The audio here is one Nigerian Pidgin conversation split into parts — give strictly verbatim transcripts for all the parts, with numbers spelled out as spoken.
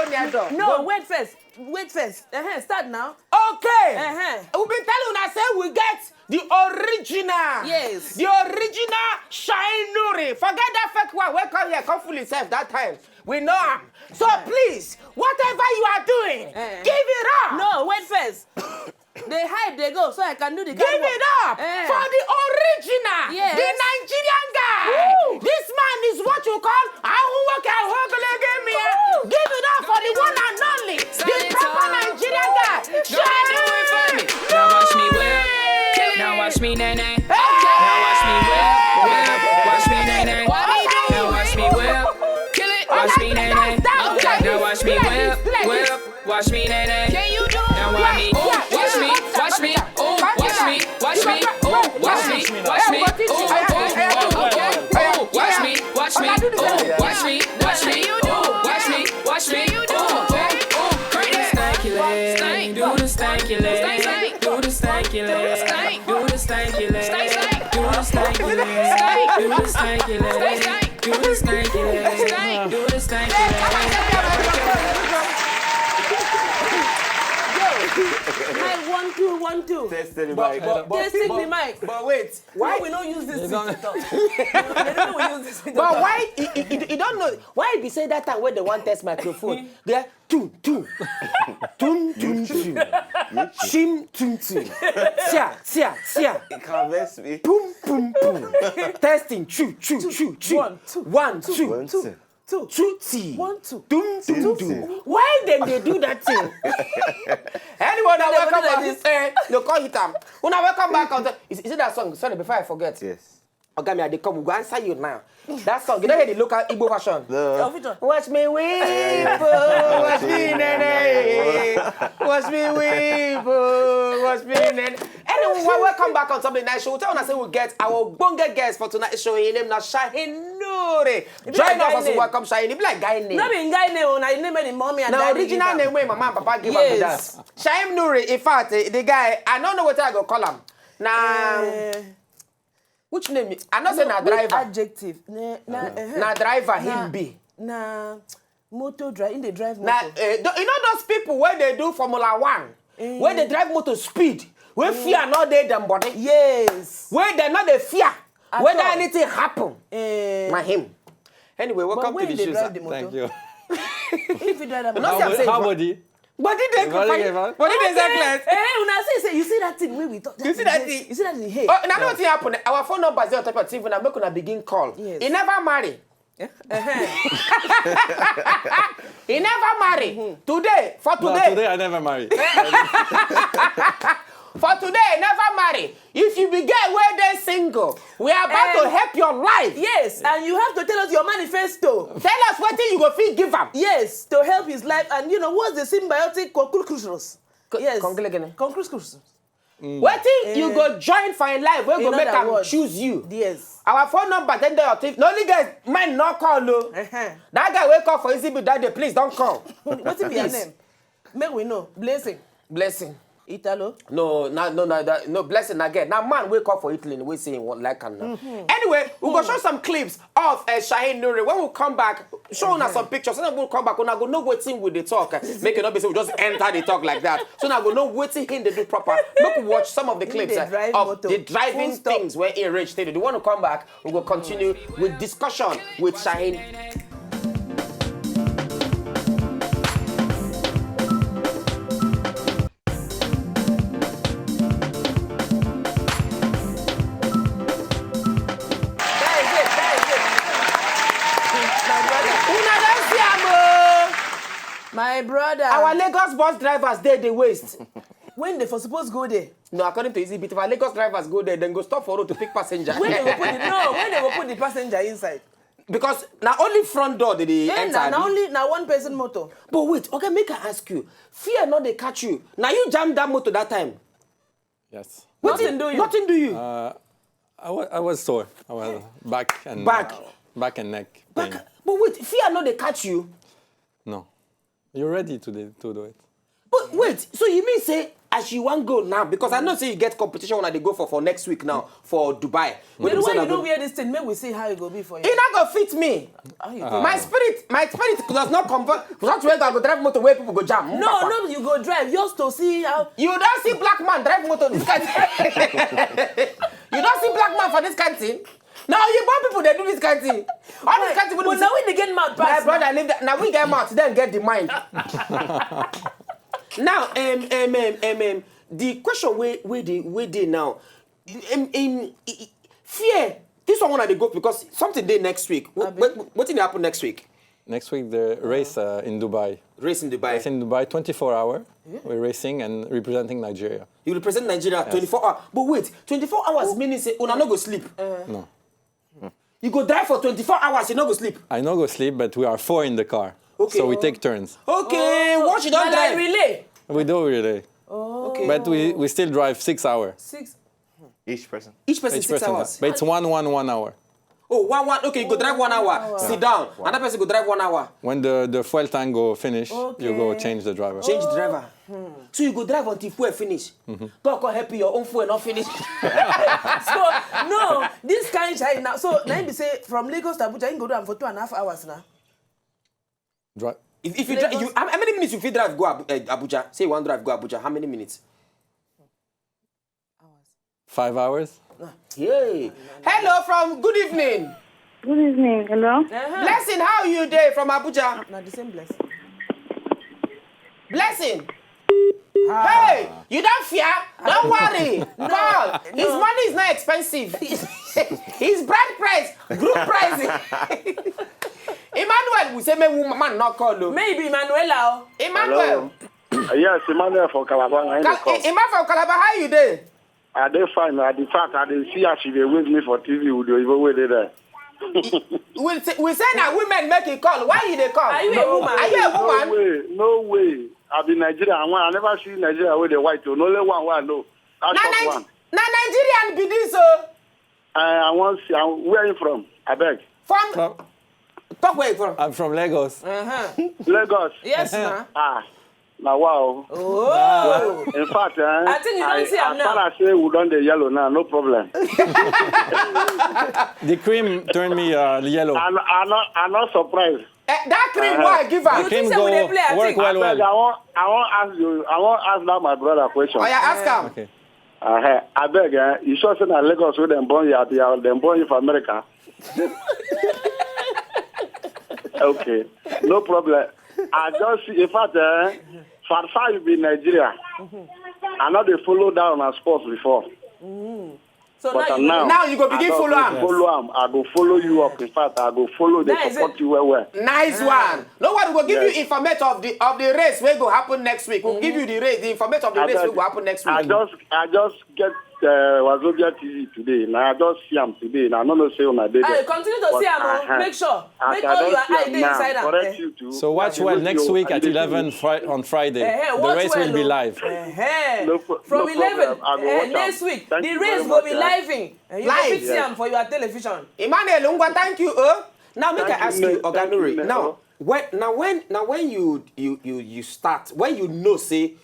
Near door. No, wait first. Wait first. Uh-huh, start now. Okay. Uh-huh. We been telling una say we get the original. Yes. The original Shine Nuri. Forget that fake one wey come here, come fool himself that time. We know am. So please, whatever you are doing, Eh. give it up. No, wait first. They hide, they go, so I can do the Give kind work. it up Eh. for the original, Yes. the Nigerian guy. Woo. This man is what you call Ahunwoke Ahogologo Mia. Woo. Give it up for the one and only, the proper Nigerian guy. Shine Nuri. Now watch me whip. Now watch me nae nae. Now watch me whip, whip. Watch me nae nae. Now watch me whip. Kill it. Watch me nae nae. Now watch me whip, whip. Watch me nae nae. Can you do Now watch me, ooh, watch me, watch me, ooh, watch me, watch me, ooh, watch me, watch me, ooh, ooh, ooh, ooh, ooh, watch me, watch me, ooh, watch me, watch me, ooh, watch me, watch me, ooh, ooh, ooh. Stanky leg, do the stanky leg, do the stanky leg, do the stanky leg, do the stanky leg, do the stanky leg. Do the stanky leg. Do the stanky leg. Mic one two one two. Testing the mic. But, but, Testing the mic. But wait, why we don't use this thing to talk? They don't know we use this thing to But talk. why you, you, you, you don't know why be say that time when they want test microphone? Yeah, tum tum, tum tum tum, shim tum tum, tia tia tia. It can vex me. Pum pum pum. Testing, chu chu chu chu. One, two, One, two, two, One two. two. Chuti. One, two. Dum, dum, Chuti. dum. Why dem dey do that thing? Anyone that They go welcome do like back, this. eh, no call hit am. Una welcome back on the, you see that song? Sorry, before I forget. Yes. Oga, me, I dey come. We go answer you now. That song, you know, hear the local Igbo version. No. Watch me weep, oh, watch me nene, watch me weep, oh, watch me nene. Anyway, welcome back on Something Nice Show. We tell una say we get our ogbonge guest for tonight's show. His name na Shaheen Nuri. Join us as we welcome Shaheen. He be like guy name. No be guy name, oh, na him name wey the mommy and Now, daddy original give am. name wey mama and papa give am be Yes. that. Shaheen Nuri, in fact, eh, the guy, I don't know what I go call him. Nah, Eh, which name? I know say na which driver. adjective? Na, na, eh, Na driver na, him be. na motor driver. He dey drive Na, motor. eh, tho-, you know those people wey dey do Formula One, Eh. wey dey drive motor speed, wey fear no dey dem body, Yes. wey dem no dey fear At whether all. anything happen. Eh. Na him. Anyway, But welcome to when the he dey show, drive sir. the motor? Thank you. If you drive that You know motor. say I'm How saying body? Body dey Body fine. dey fine. Body dey Okay. excellent. Eh, una see, say, you see that thing wey we talk. You see that thing? You see that thing? Hey. Oh, now wetin happen? Our phone numbers dey on top of T V. Now make una begin call. Yes. He never marry. Eh? Uh-huh. He never marry. Today, for No, today. today I never marry. For today, never marry. If you be girl wey dey single, we are about to Eh. help your life. Yes, and you have to tell us your manifesto. Tell us wetin you go fit give am. Yes, to help his life, and you know, what's the symbiotic conclusions? Co-, Yes. conclusion. Conclusions. Wetin you Eh. go join for im life wey go In make other am words. choose you? Yes. Our phone number then dey on T V. No, only guys, mine no call o. Uh-huh. That guy wey call for Easy Bill that day, please don't call. Wetin be your Please. name? Make we know. Blessing. Blessing. Italo. No, no, no, no, that, no, Blessing again. Now, man, wake up for Italy and we say he won't like him now. Anyway, we go show some clips of uh, Shaheen Nuri. When we come back, show una some pictures. So then we'll come back. Una go know wetin we dey talk. Uh, Make it not be so we just enter the talk like that. So now go know wetin him dey do proper. Make we watch some of the Him clips dey uh, drive of motor. the driving Full stop. things where he reached. The one who come back, we will continue with discussion with Shaheen. That is it, that is it. My brother. Una don see am o. My brother. Our Lagos bus drivers dey the waste. When they for suppose go there? No, according to Easy Beat, if our Lagos drivers go there, then go stop for road to pick passenger. When they go put the, no, when they go put the passenger inside? Because na only front door they dey Eh, enter. na, na Abi? only na one person motor. But wait, okay, make I ask you. Fear not dey catch you. Now you jam that motor that time. Yes. Nothing do you. Nothing do you. Uh, I was, I was sore. I was back and Back. uh, back and neck pain. Back. But wait, fear not dey catch you. No. You're ready to, do- to do it. But wait, so you mean say as you wan go now, because I know say you get competition when I dey go for for next week now for Dubai. Wey Then be why say na you no go- wear this thing? Make we see how e go be for you. E no go fit me. How you Ah. think? My spirit, my spirit does not convert. Not where I go drive motor where people go jam. No, no, you go drive just to see how. You don't see black man drive motor this kind. You don't see black man for this kind thing. Now you born people they do this kind thing. All this kind of people. But now we dey get mad My pass. brother, leave that. Now we get mouth, then get the mind. Now, um, um, um, um, um, the question where where they where they now, um, um, i- i- fear. This one wanna dey go because something dey next week. What, Abi? what, what thing dey happen next week? Next week, the race uh, in Dubai. Race in Dubai. Race in Dubai, twenty-four hour. We're racing and representing Nigeria. You represent Nigeria twenty-four hours. But wait, twenty-four hours meaning say una no go sleep. No. You go drive for twenty-four hours, you no go sleep. I no go sleep, but we are four in the car. Okay. So we take turns. Okay, once you don't Na like drive. Relay. We do relay. Okay. But we, we still drive six hours. Six. Each person. Each person Each six person. hours. But it's one, one, one hour. Oh, one, one. Okay, you go drive one hour. Sit down. Another person go drive one hour. When the, the fuel tank go finish, you go Okay. Change the driver. Change the driver. So you go drive until fuel finish. God can help you, your own fuel not finish. So no, this kind shine now. So now be say from Lagos to Abuja, you go do am for two and a half hours now. Dri- If, if you, drive, you how how many minutes you fit drive go Abu, uh, Abuja? Say you want drive go Abuja. How many minutes? Hours. Five hours. Yay. Hello from good evening. Good evening. Hello. Blessing, how you dey from Abuja? Na the same blessing. Blessing. Hey, you don't fear? Don't worry. Call. His money is not expensive. His brand price, group price. Emmanuel, we say me woman man not call you. Maybe Manuela. Emmanuel. Yes, Emmanuel for Calabar. Na him dey Cal- call. Emmanuel from Calabar, how you dey? I dey fine. I dey fat. I dey see as she dey wave me for T V with the Igbo wey dey there. We say, we say na women make it call. Why you dey call? Are you a woman? Are you a No woman? Way, no way. I be Nigerian. I wan- I never see Nigeria wey dey white o. Na only one wey I know. That Na, short Ni- one. Na Nigerian be this o. I, I wan see. I, where you from? Abeg. From talk where you from. I'm from Lagos. Uh-huh. Lagos. Yes, ma. Ah, na wow. Oh. In fact, eh, I think you don't see am as now. Far as say we don dey yellow now, no problem. The cream turned me uh, yellow. I no, I no, I no surprise. Eh, that cream Uh-huh. wey I give her. You Cream think say we go dey play? I work think. well, Abeg, well. I wan, I wan ask you, I wan ask that my brother question. Oh yeah, ask am. Okay. Uh-huh. Abeg, eh, you sure say na Lagos wey dem born you? Abi uh, dem born you for America? Okay, no problem. I just see, in fact, eh, far far you be Nigeria. I no dey follow down as sports before. So But now I'm you now. Now you go begin I follow go am. Follow am. I go follow you up. In fact, I go follow. Dey That is support it. You well well. Nice one. No worry, we'll give Yes. You information of the of the race wey go happen next week. We'll give you the race, the information of the race wey go happen next I week. Just, I just get uh, Wazobia T V today. Now I just see am today. Now I no know say una dey Hey, there. Continue to But, see am o. uh-huh. Make sure. As Make I all don your see eye am dey now, inside am. correct Eh. You too. So watch You well know next you week and at the eleven people. Fri- on Friday. Eh, eh, The watch race well will be o. Live. Eh, No pro- From no eleven problem. I go eh, watch am. Next week, Thank the you race very go much, be eh. Live. Eh, you Live. Go fit see am for your television. Emmanuel Ngwa, thank you. Oh, now make Thank I you, ask ma- you, Oga thank you, Nuri. ma- Now, oh. When now when now when you you you you start, when you know say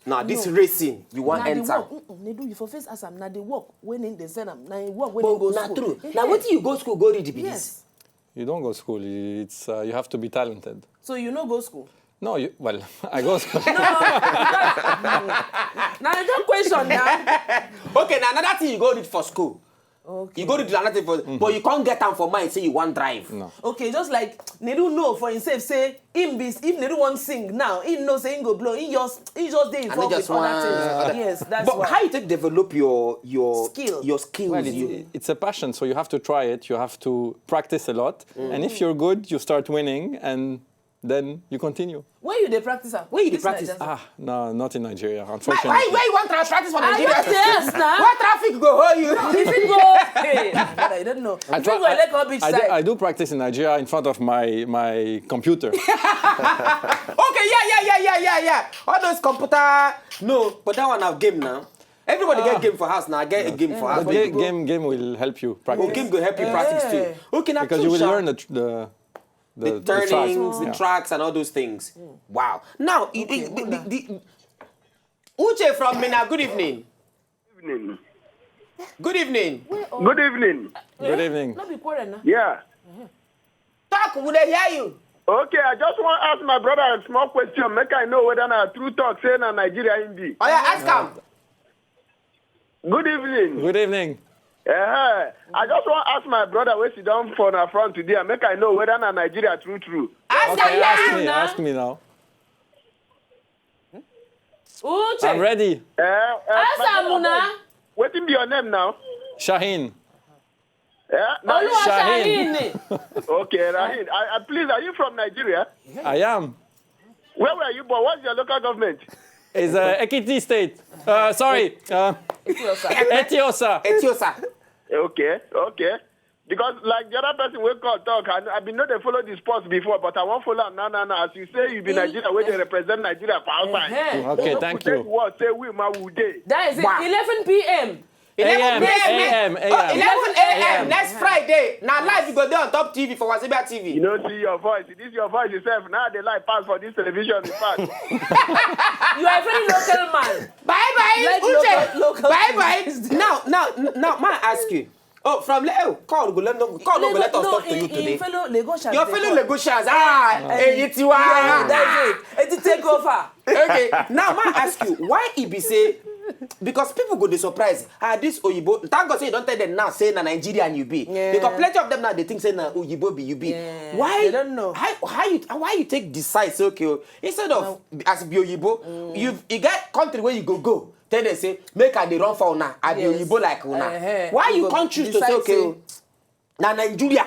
now this racing you want Na the enter. Work, mm-mm, Nedu, you for first ask am. Na the work when him dey send am. Na him work when him go But na school. True. Now what you go school go read the be this? Yes. You don't go school. It's uh, you have to be talented. So you no go school. No, you, well, I go school. Na that question now. Okay, now another thing you go read for school. Okay. You go read another thing for, but you can't get am for mind say you want drive. No. Okay, just like Nedu know for himself say him be if Nedu wan sing now, he know say him go blow. He just he just dey And he involved just with other want things. other- Yes, that's But why. How you take develop your your Skill. Your skills. Well, you, it, it's a passion, so you have to try it. You have to practice a lot, and if you're good, you start winning, and then you continue. Where you dey practice am? Where you dey This na practice? just- Ah, no, not in Nigeria, Why, unfortunately. why, why you want to practice for I Nigeria? just dey ask now. What traffic go hold you? If it go, hey, I don't know. If it go Lekki Beach I, do, side. I do practice in Nigeria in front of my my computer. Okay, yeah, yeah, yeah, yeah, yeah, yeah. All those computer, no, but that one have game now. Everybody get game for house now. I get a game for house. But game, game, game will help you Oh, practice game go help you practice too. Okay, now because you will true, sha. Learn the the, the, The turnings, tracks. the Yeah. Tracks, and all those things. Wow. Now, it, Okay, it, the, hold on. the, Uche from Minna, good evening. Evening. Good evening. Good evening. Good evening. No be quarrel na. Yeah. Talk, we dey hear you. Okay, I just wan ask my brother a small question, make I know whether na true talk say na Nigeria him be. Oya, ask am. Good evening. Good evening. Uh-huh. I just wan ask my brother wey sit down for na front today, make I know whether na Nigeria true true. Ask Okay, am. ask me. now. Ask me now. Uche. I'm ready. Uh, uh, Ask am na. Wetin be your name now? Shaheen. Yeah, now Oluwa Shaheen. Shaheen. Okay, Raheen. I, I, please, are you from Nigeria? I am. Where were you born? What's your local government? Is uh, Ekiti State. Uh, sorry. Uh, Etiosa. Etiosa. Okay, okay. Because like the other person wey call talk, I, I been no dey follow the sports before, but I wan follow am now, now, now. As you say, you be Nigeria wey dey represent Nigeria for outside. Ehe. Okay, No thank put any you. Word say we ma we dey. That is it. Wow. eleven p.m. A M, eleven p.m. A M, Oh, A M. eleven a.m. next Friday. Na live you go dey on top T V for Wazobia You T V. No see your voice. This your voice itself. Now they like pass for this television. In fact, You are a very local man. Bye bye, Like Uche. Local, local Bye food. Bye. Now, now, now, ma ask you. Oh, from Le- oh, call go let no call no go let us No, talk to in- you in today. fellow Lagosians, Your they fellow call. Lagosians, ah, Eh, Eyitiwa. That's it. It take over. Okay, now ma ask you why e be say because people go dey surprise ah this oyibo thank God say you don tell them now say na Nigerian you be Yeah. because plenty of them now dey think say na oyibo be you be Yeah, why they don't know. how how you why you take decide say okay oh, instead of as be oyibo you e get country wey you go go tell them say make I dey run for una I be Yes. oyibo like una Uh-huh. why You you go come choose to say decide okay say- oh, na Nigeria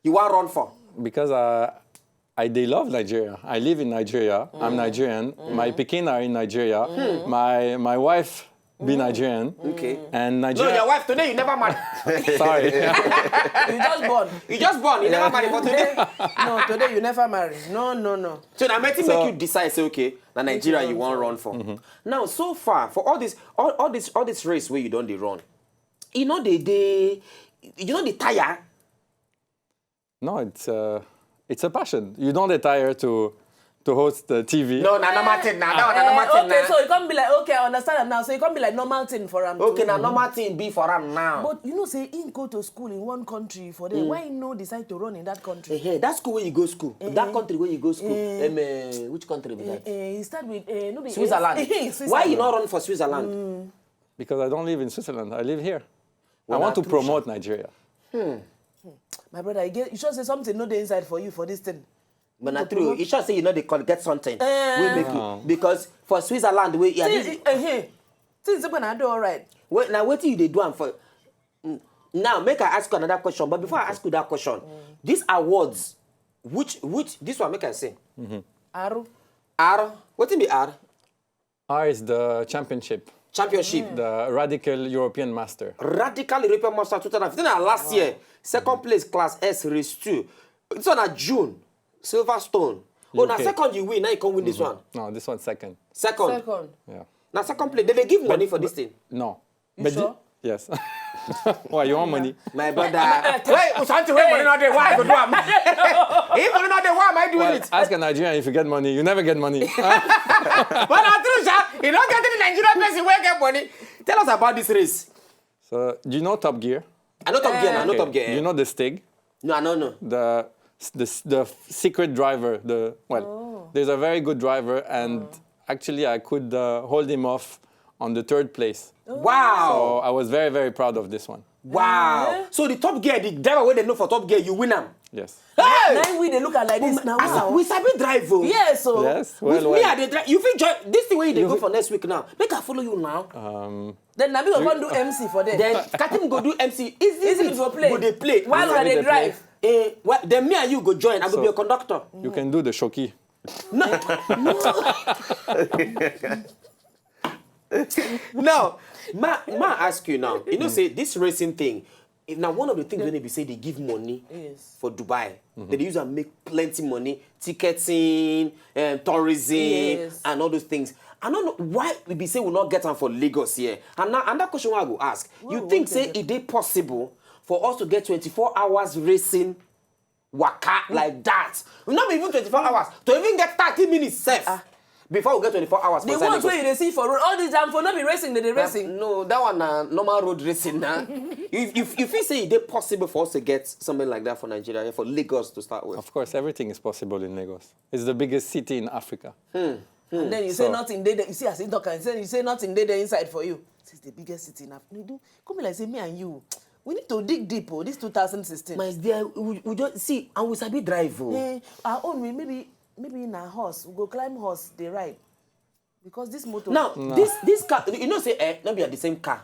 you wan run for Because uh, I they love Nigeria. I live in Nigeria. I'm Nigerian. My pikin are in Nigeria. My my wife be Nigerian. Okay. And No, Nigeria. your wife today you never marry. Sorry. You just born. You just born, you never marry for today. No, today you never marry. No, no, no. So now make, So- make you decide say okay, na Nigeria you wan run for. Now so far for all this all, all this all this race wey you don dey run, e no dey dey you no dey tire. No, it's uh, it's a passion. You don't retire to to host the T V. No, na normal thing na. That one na normal Eh, thing okay, na. So it can't be like okay, I understand am now. So it can't be like normal thing for am. Okay, to- na normal thing be for am now. But you know, say him go to school in one country for there. Why him no decide to run in that country? Eh, eh, that school where you go school, that country where you go school, um, eh, which country be Eh, that? Eh, he start with eh, no be Switzerland. Eh, Switzerland. Why you not run for Switzerland? Because I don't live in Switzerland. I live here. Well, I want na to true, sha. Promote Nigeria. My brother, you, get, you sure say something no dey inside for you for this thing. But na To true. Promote- You sure say you know they call get something. Eh. We make No. it because for Switzerland, we yeah, See, this, eh, eh, things when I do all right. wait, now wait till you they do am for. Mm, Now make I ask you another question. But before I ask you that question, these awards, which which this one make I say, Aru. R, what in the R? R is the championship, Championship. The Radical European Master. Radical European Master two thousand fifteen na last year. Second place class S race two. This one na June. Silverstone. Oh, na U K. Second you win. Now you come win this one. No, this one's second. Second. Second. Yeah. Now second place. They, they give money for this thing. No. You But sure? Yes. Why you want money? My brother. Wait, something wey money no dey. Why I go do am? If money no dey, why am I doing Well, it? Ask a Nigerian. If you get money, you never get money. But na true, sha. You no get any Nigerian person wey get money. Tell us about this race. So, do you know Top Gear? I know Top Gear. I know Okay. Top Gear. Do you know the Stig? No, I don't know. The the the secret driver. The well, there's a very good driver, and actually I could uh, hold him off on the third place. Wow. So I was very very proud of this one. Wow. So the Top Gear, the driver where they know for Top Gear, you win am. Yes. Hey! Now we they look at like this now. As Wow. We sabi drive oh. Yes, so Yes. With Well, me, well. I dey drive. You fit join this thing where you dey You go fit- for next week now. Make I follow you now. Um, Then Nabi go come do M C for them. Then Katim go do M C. Easy, Easy easy for play. Go dey play. While Easy we dey dey play. Drive. Eh, well, then me and you go join. I go So- be a conductor. you can do the shoki. No, no. Now, ma, ma ask you now. You know, say this racing thing. If now one of the things when they be say they give money Yes. for Dubai, they dey use and make plenty money, ticketing, um, tourism, Yes. and all those things. I don't know why we be say we not get am for Lagos here. And now another question I go ask. Why You we think want say to get- it dey possible for us to get twenty-four hours racing waka like that? We not be even twenty-four hours to even get thirty minutes safe. Ah. Before we get twenty-four hours for The inside ones Lagos. Wey you dey see for road, all these jam for no be racing, they dey Na- racing. No, that one na normal road racing na. If if if you say e dey possible for us to get something like that for Nigeria, for Lagos to start with. Of course, everything is possible in Lagos. It's the biggest city in Africa. And then you say So- nothing dey there. You see as he talk and say you say nothing dey there inside for you. This is the biggest city in Africa. Come be like say me and you, we need to dig deep. Oh, this two thousand sixteen. My dear, we, we just see and we sabi drive o. Eh, our own we maybe maybe na horse. We go climb horse, dey ride. Because this motor. Now this this car, you know say eh, no be the same car.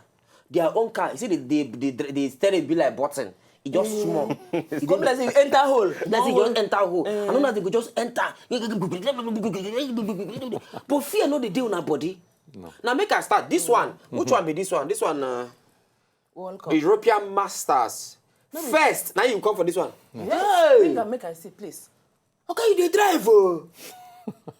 Their own car. You see the the the, the steering be like button. E just small. E Come be like say you enter hole. That's it, you just enter hole. I don't know they go just enter. But fear no dey dey una body. Now make I start. This one, which one be this one? This one, uh, World Cup. European Masters. First, now you come for this one. Yes. Bring am make I see, please. Okay, you dey drive o.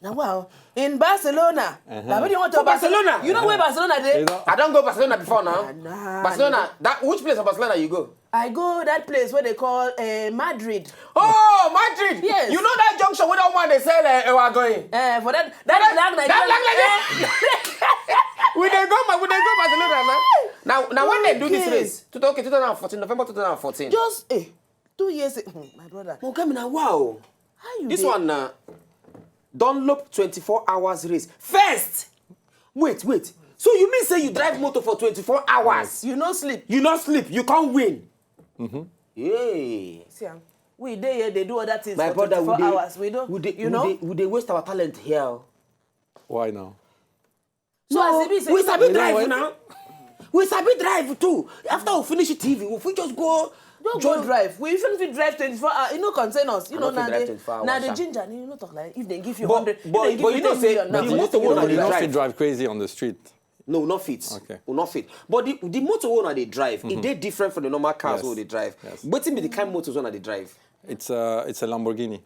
Now wow. In Barcelona. Now when you want to For Barcelona? You know where Barcelona dey? You know- I don go Barcelona before now. Ah, nah, Barcelona. That which place of Barcelona you go? I go that place where they call uh, Madrid. Oh, Madrid. Yes. You know that junction where that woman dey sell uh, ewa going. Uh, for that that, That- black that Nigerian. black Nigerian. We dey go, ma- we dey go Barcelona now. Now, now when they do this Okay. race, two- okay, two thousand fourteen, November two thousand fourteen. Just eh, two years. Hmm, my brother. Well, come now, wow. How you This dey- one now. Dunlop twenty-four hours race. First. Wait, wait. So you mean say you drive motor for twenty-four hours? You no sleep. You no sleep. You can't win. Yay. See am. We dey here, they do other things My for brother, we twenty-four dey, hours. We don't, we dey, you we know. dey, we dey waste our talent here. Why now? So as e be say We sabi You know drive what? now. We sabi drive too. After we finish the T V, we fit just go. Don't join- go drive. We even fit drive twenty-four hours. You know, concern us. You I know, no fit na drive the twenty-four na hours, the sha. Ginger. You know, talk like if they give you But- hundred, but- if they give but you you know ten say million now. the You motor know wey But we you dey don't drive. fit drive crazy on the street. No, we no fit. Okay. We no fit. But the the motor wey una dey drive, e dey different from the normal cars Yes. wey we dey drive. Yes. Wetin be the kind motor wey una dey drive? It's a it's a Lamborghini.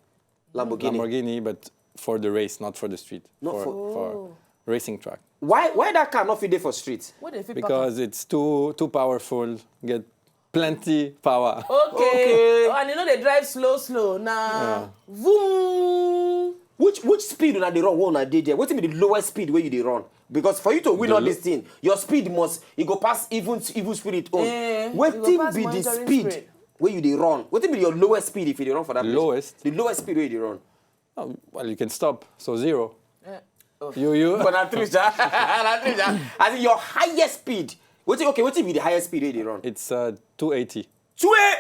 Lamborghini. Lamborghini, but for the race, not for the street. Not for, for- for racing track. Why why that car no fit dey for street? What they fit Because it's too too powerful. Get plenty power. Okay. Okay. Oh, and you know they drive slow, slow. Nah. Boom. Which which speed una dey run when una dey there? Wetin be the lowest speed wey you dey run? Because for you to win The all lo- this thing, your speed must e go pass even even spirit own. Eh, e go Wetin pass be the monitoring speed spirit. Wey you dey run? Wetin be your lowest speed if you dey run for that place? Lowest? The lowest speed wey you dey run. Oh, well, you can stop. So zero. Eh, oh. You you. But na true, sha. Na true, sha. I think your highest speed. Wetin okay, wetin be the highest speed wey you dey run? It's uh, two eighty. Two eight.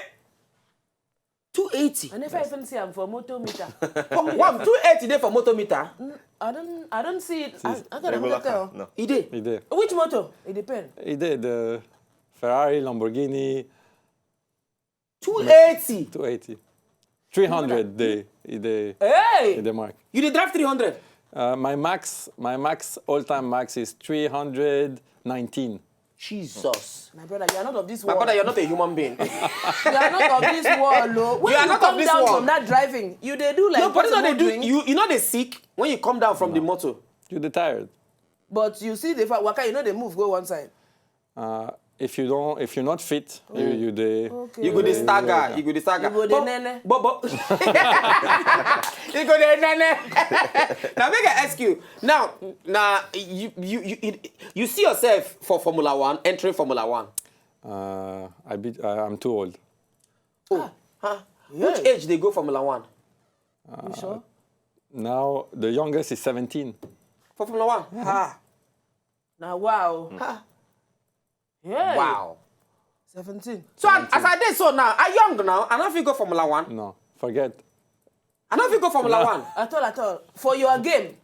Two eighty. I never even see am for motor meter. One two eighty dey for motor meter. I don't I don't see it. I, I can't Regular tell. Car. No. E dey. It there. Which motor? It depends. It there. The Ferrari, Lamborghini, Two eighty. two eighty. three hundred day. It there. Hey! It the mark. You dey drive three hundred. Uh, my max, my max, all-time max is three hundred nineteen. Jesus. My brother, you are not of this My world. Brother, you're not a human being. You are not of this world, oh. When You you, are not come of this down world. From that driving, you dey do like Your body person no dey no do drink. You you no dey sick when you come down from the motor. You the tired. But you see the fact, waka, you know they move, go one side. Uh, if you don't, if you're not fit, you you the. Okay. You go dey you- stagger. yeah. You go dey stagger. You go dey But- nene. But but. You go dey nene. Now make I ask you. Now now you you you you- you see yourself for Formula One, entering Formula One. Uh, I be, uh, I'm too old. Oh, huh? Which age they go Formula One? You sure? Now the youngest is seventeen. For Formula One. Ha. Now wow. Ha. Yeah. Wow. Seventeen. So I- as I dey so now, I young now, I no fit go Formula One. No, forget. I no fit go Formula One. At all, at all. For your game.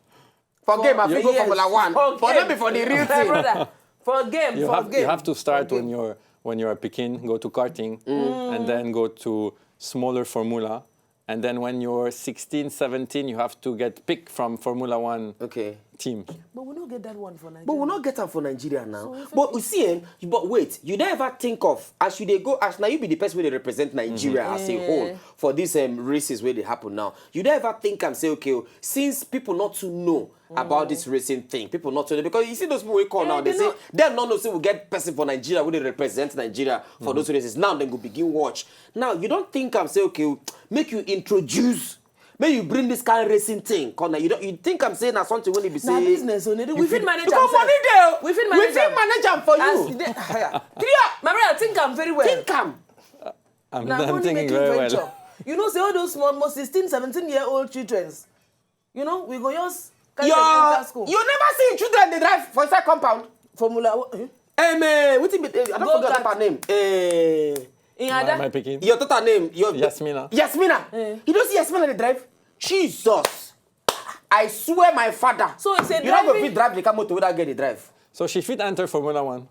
For game, I fit go Yes. Formula One. For But game. Not be for the real My thing. Brother, for game, You for have game. you have to start For when game. You're when you're a pequin, go to karting, and then go to smaller Formula, and then when you're sixteen, seventeen, you have to get picked from Formula One Okay. team. But we no get that one for Nigeria. But we no get am for Nigeria now. So if But you see, eh, but wait, you never think of as you dey go as now you be the person wey dey represent Nigeria as a whole for these um, races wey dey happen now. You never think am say okay, oh, since people not too know about this racing thing, people not too know because you see those people wey call Eh, now they, they say know- dem no know say we get person for Nigeria wey dey represent Nigeria for those races. Now dem go begin watch. Now you don think am say okay, oh, make you introduce Make you bring this kind racing thing come now. You don't, you think I'm saying na something wey be say Na business o, Nedi. We fit manage am because sef. Money dey o. We fit We manage fit am. Manage am for As you. e dey, yeah. Three, my brother, think am very well. Think am. I'm, Na I'm money thinking making very venture. Well. You know say all those small, small sixteen, seventeen year old childrens, you know, we go just carry Your them enter school. You never see children dey drive for inside compound. Formula One. Eh? Um, uh, wetin be? Uh, I don't Go forget kart. Her name. Uh, In My, Ada. My picking. Your daughter name. Your Yasmina. Yasmina. Eh. You don't see Yasmina dey drive? Jesus. I swear my father. So it's a You don't go driving- fit drive the car motor without get the drive. So she fit enter Formula One.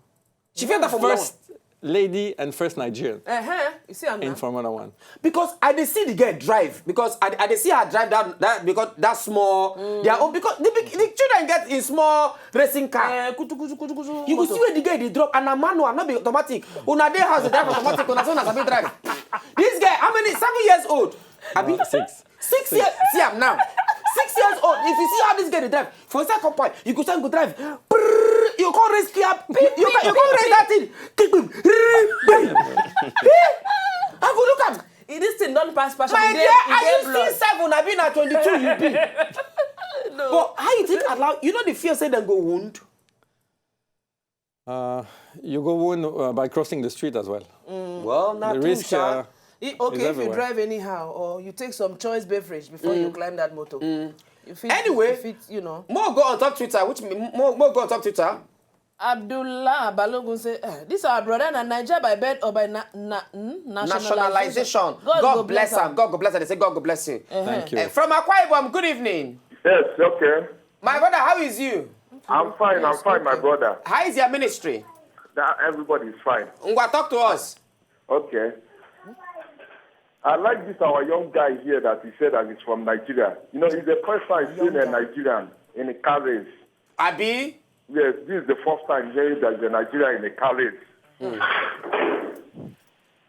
She fit enter Formula First lady and first Nigerian Uh-huh. You see, I'm in not. Formula One. Because I dey see the girl drive because I, I dey see her drive that that because that small their own because the big the children get in small racing car. Eh, kutu, kutu, kutu, kutu, You go motor. See where the girl dey drop and na manual, no be automatic. Una dey house dey drive automatic, una say una sabi drive. This girl, how many seven years old? Abi Uh, six. Six years, see am now. Six years old. If you see how this girl dey drive, for inside compound, you go say go drive. Prrrr, you come raise clear, you come, you come raise that thing. Kick him. Prrrr, bang. Eh? I go look am. Eh, this thing don pass passion. My E dey- dear, e are dey you still blood. Seven? Abi na twenty-two you be. No. But how you take allow? You know the fear say dem go wound. Uh, you go wound uh, by crossing the street as well. Well, na The true, risk. sha. Uh, E- okay, is if you everywhere. Drive anyhow or you take some choice beverage before you climb that motor, you fit, Anyway, you fit, you know. More go on top Twitter, which me- more more go on top Twitter. Abdullah Balogun say, eh, this our brother na Niger by birth or by na, na, mm, Nationalization. God, God, go bless bless am. God go bless am. They say God go bless you. Thank you. Eh, from Akwa Ibom, good evening. Yes, okay. My brother, how is you? I'm fine, I'm fine, my brother. How is your ministry? That everybody is fine. Ngwa, talk to us. Okay. I like this our young guy here that he said that he's from Nigeria. You know, he's the first time seeing a Nigerian in a car race. Abi? Yes, this is the first time hearing that he's a Nigerian in a car race.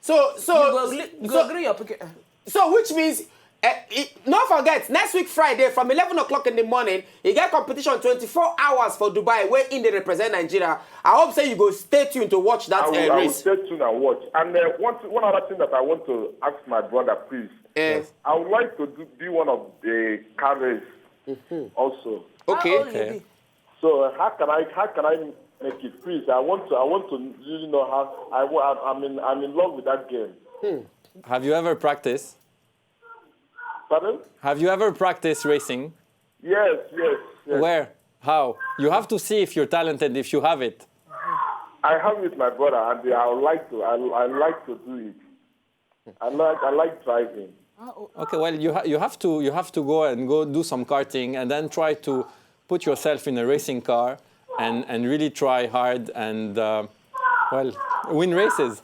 So so You go, gli- so, go gree your pikin. So which means, uh, it, don't forget, next week Friday from eleven o'clock in the morning, you get competition twenty-four hours for Dubai, where in they represent Nigeria. I hope say you go stay tuned to watch that I will, uh, I will race. Stay tuned and watch. And uh, one, one other thing that I want to ask my brother, please. Eh. I would like to do, be one of the car race also. Okay. How old you Okay. Be? So uh, how can I how can I make it, please? I want to I want to really know how I wa- I'm in I'm in love with that game. Have you ever practiced? Pardon? Have you ever practiced racing? Yes, yes, yes. Where? How? You have to see if you're talented, if you have it. I have it, my brother, and I would like to. I, I like to do it. I like I like driving. Okay, well, you ha- you have to you have to go and go do some karting, and then try to put yourself in a racing car, and and really try hard and uh, well, win races.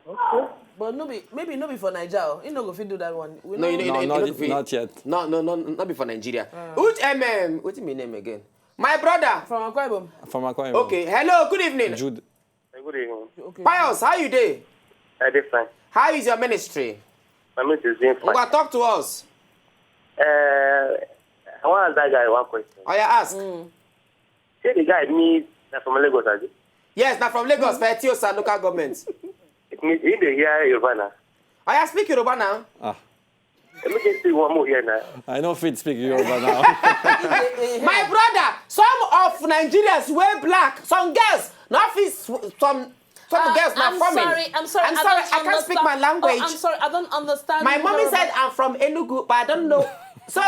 Okay. But no be, maybe no be for Naija. You no go fit do that one. We No, you know, you No, know, you not, know, fit- not yet. No, no, no, not be for Nigeria. Which um, um, what's my name again? My brother. From Akwa Ibom. From Akwa Ibom. Okay. Hello. Good evening. Jude. Good evening. Okay. Pius, how you dey? I dey fine. How is your ministry? My ministry is doing fine. Ngwa, talk to us. Uh, I want to ask that guy one question. Oya, ask. Say the guy me na from Lagos, abi? Yes, na from Lagos for Etiosa local government. It means he dey hear Yoruba now. Oya, speak Yoruba now. Ah, Let me just see one more here now. I no fit speak Yoruba now. My brother, some of Nigerians wear black. Some girls, not fit sw- some some Uh, girls na I'm forming. Sorry, I'm sorry. I'm I sorry, don't I can't speak understand. My language. Oh, I'm sorry, I don't understand. My mommy Yoruba. Said I'm from Enugu, but I don't know. So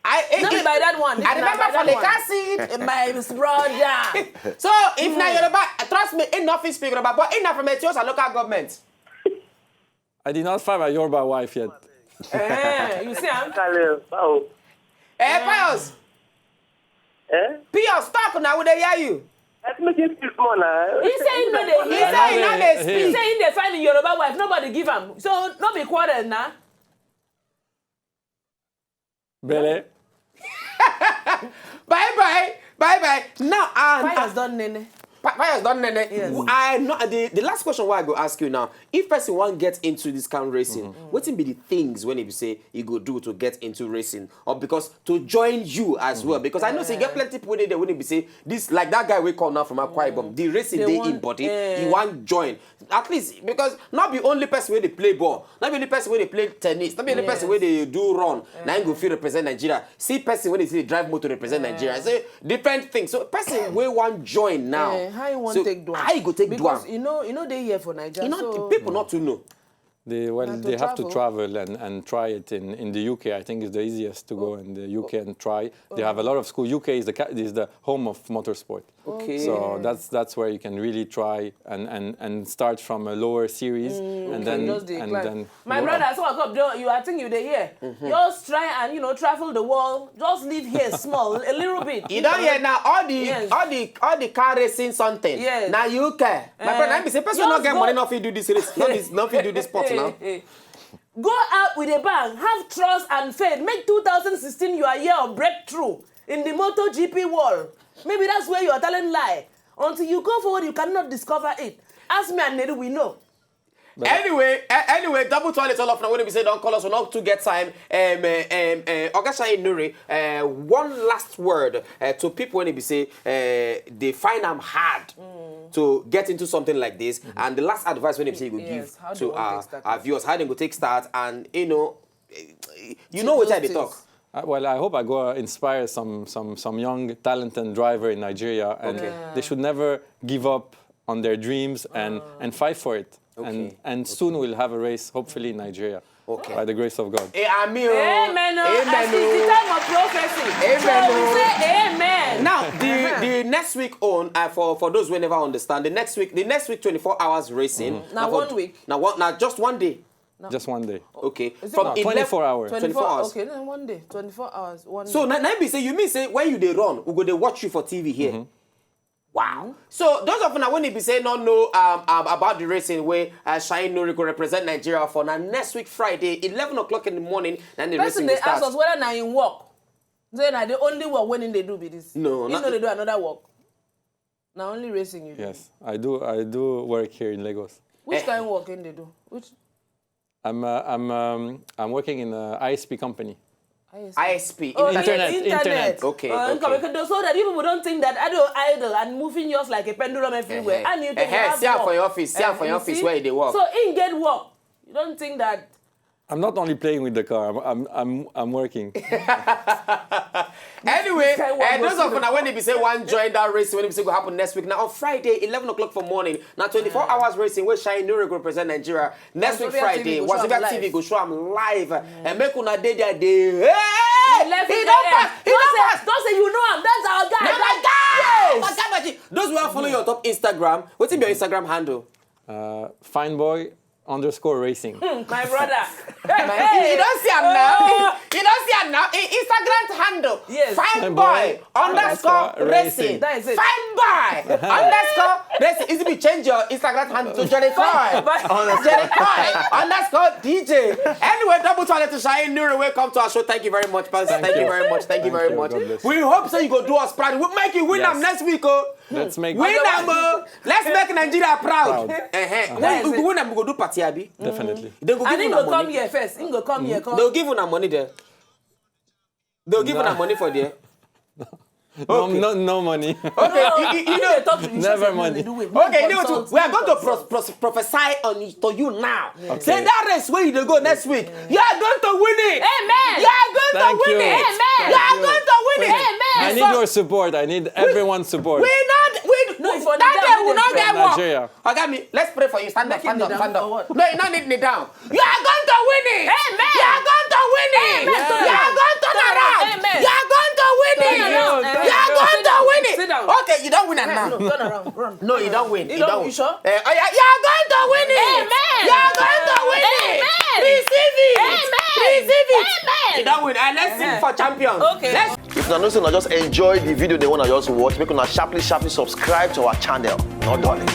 I No be by that one. I remember By from that the one. car seat. Eh, my brother. So if na Yoruba, trust me, in office speak Yoruba, but in from Etiosa local government. I did not find my Yoruba wife yet. Eh, you see, I'm Kale, báwo? Eh, Pius, Eh? Pius, talk now, we dey hear you. Let me just speak small now. He say he no dey He hear. say he no dey He speak. say he dey find Yoruba wife. Nobody give am. So no be quarrel na. Bele. Bye bye, bye bye. Now, and Pius don nene. Pa- Pius don nene. Yes. I know the, the last question wey I go ask you now. If person wan get into this kind of racing, wetin be the things wey e be say e go do to get into racing? Or because to join you as well? Because I know say you get plenty people wey dey there wey e be say this, like that guy wey come now from Akwa Ibom. The racing dey in body. He wan join. At least because not be only person wey dey play ball, not be only person wey dey play tennis, not be only person wey dey do run, na him go fit represent Nigeria. See person wey dey still dey drive motor represent Nigeria. Say different things. So person wey wan join now. Eh, how you wan So take do am? how you go take do Because am? you know, you know they here for Nigeria. You know, So people not to know. They, well, Na to they have to travel. travel and, and try it in, in the U K. I think it's the easiest to go in the U K and try. They have a lot of school. U K is the ca- is the home of motorsport. Okay. So that's that's where you can really try and, and, and start from a lower series and can then just dey and climb. then My go brother, up. so I come, you, you, I think you dey here. Just try and you know travel the world. Just live here small, a little bit. You don hear now all the Yes. all the all the car racing something. Yes. Now you care. My Eh, brother, I be say person just not get go- money, not fit do this race. Not this, not fit do this sport now. Go out with a bang. Have trust and faith. Make two thousand sixteen your year of breakthrough in the MotoGP world. Maybe that's where your talent lie. Until you go forward, you cannot discover it. Ask me and Nedu, we know. Anyway, uh, anyway, double toilet all of now. When we say don't call us, we not to get time. Um, uh, um, uh, Oga Shine Nuri, uh, one last word uh, to people when we say uh, they find them hard to get into something like this, and the last advice when we say you go Yes, give how they to want our, take start. Our viewers, how they go take start, and you know, eh, you know what I Those dey talk. things. Uh, well, I hope I go inspire some some some young talented driver in Nigeria, and Okay. they should never give up on their dreams and and fight for it. And Okay. and soon we'll have a race, hopefully in Nigeria, Okay. by the grace of God. Eh, Amen. Oh. Amen. Oh. Amen. As it's the Oh. time of prophecy. Amen, So we oh. say amen. Now the the next week on uh, for for those who never understand the next week the next week twenty-four hours racing. Now for- one week. Now one now just one day. Just one day. Okay. Is it From not? eleven, Twenty-four hours. twenty-four hours. Okay, then one day, twenty-four hours, one So day. na na be say you mean say when you dey run, we go dey watch you for T V here. Wow. So those of una when be say no know um, um, about the racing where uh, Shine Nuri go represent Nigeria for now next week Friday, eleven o'clock in the morning. Then the Person racing they will start. Ask us whether na in work. Say na the only work when they do be this. No, He not- no dey do another work. Na only racing you do. Yes, I do. I do work here in Lagos. Which Eh. kind of work in they do? Which I'm uh, I'm um, I'm working in a I S P company. I S P? I S P. Oh, internet. Internet, internet. internet. Okay, Uh, okay. Because so that you people don't think that I don't idle and moving yours like a pendulum everywhere. Eh, And you think you eh, have see am work. for your office, see am Eh, for you your office see? where you dey work. So in get work. You don't think that I'm not only playing with the car. I'm I'm I'm, I'm working. Anyway, This kind uh, one those go of una when they be say one join that race when they be say go happen next week. Now on Friday, eleven o'clock for morning. Now twenty-four hours racing where Shine Nuri go represent Nigeria next week Wazobia Friday. T V go show am Wazobia live. T V go show am live and make una dey there dey. Hey, Eleven he there. don pass. He Don't don say, pass. don't say you know him. That's our guy. Na my That- guy. Yes. Oga Maji, those who are following you on top Instagram, wetin be your Instagram handle? Uh, fine boy underscore racing. Hmm, my brother. You don't see am now. You don't see am now. I- Instagram handle. Yes. Fine Fine boy boy underscore underscore racing. racing. That is it. Fine boy underscore racing. Is it be change your Instagram handle to Jerry Coy? Fine boy. Jerry Coy underscore D J. Anyway, double to to Shine Nuri. Welcome to our show. Thank you very much, Pastor. Thank, you very much. Thank, you very much. God bless We hope so you go do us proud. We'll make you win Yes. them next week, oh. Let's make Win them, oh. Let's make Nigeria proud. Proud. Uh-huh. That's When it. we win them, we go do party, Abi. Definitely. They go And give he una go come money. Here first. He go come here. Come. They'll give una money there. They'll give una No. money for there. No, Okay. no, no money. Okay, you, you, you know, Talk to you. Never Say, money. "Do it." Okay, you know what? Consult, We are going to consult. Pros- pros- prophesy on it to you now. Okay. Say that race where you dey go next week, you are going to win it. Amen. You are going Thank to win you. it. Amen. You are going to win it. Amen. I need your support. I need everyonene's support. We not we No, for that the day we down, not we get don't work. Nigeria. Oga me, let's pray for you. Stand up, Make him stand up, kneel stand down up. for what? No, you not need kneel down. You are going to win it. Amen. You are going to win it. Amen. You are going to turn around. Amen. You are going to win Turn it. around. You are going to win it. Sit down. Okay, you don't win am now. No, turn around. Run. No, you don't win. You You don't- don't. You sure? Eh, oh, yeah, you are going to win it. Amen. You are going to win it. Amen. Receive it. Amen. Receive it. Amen. You don't win. And let's sing Uh-huh. for champion. Okay. Let's If una know say una just enjoy the video, they wanna just watch, make una sharply, sharply subscribe to our channel. No darling.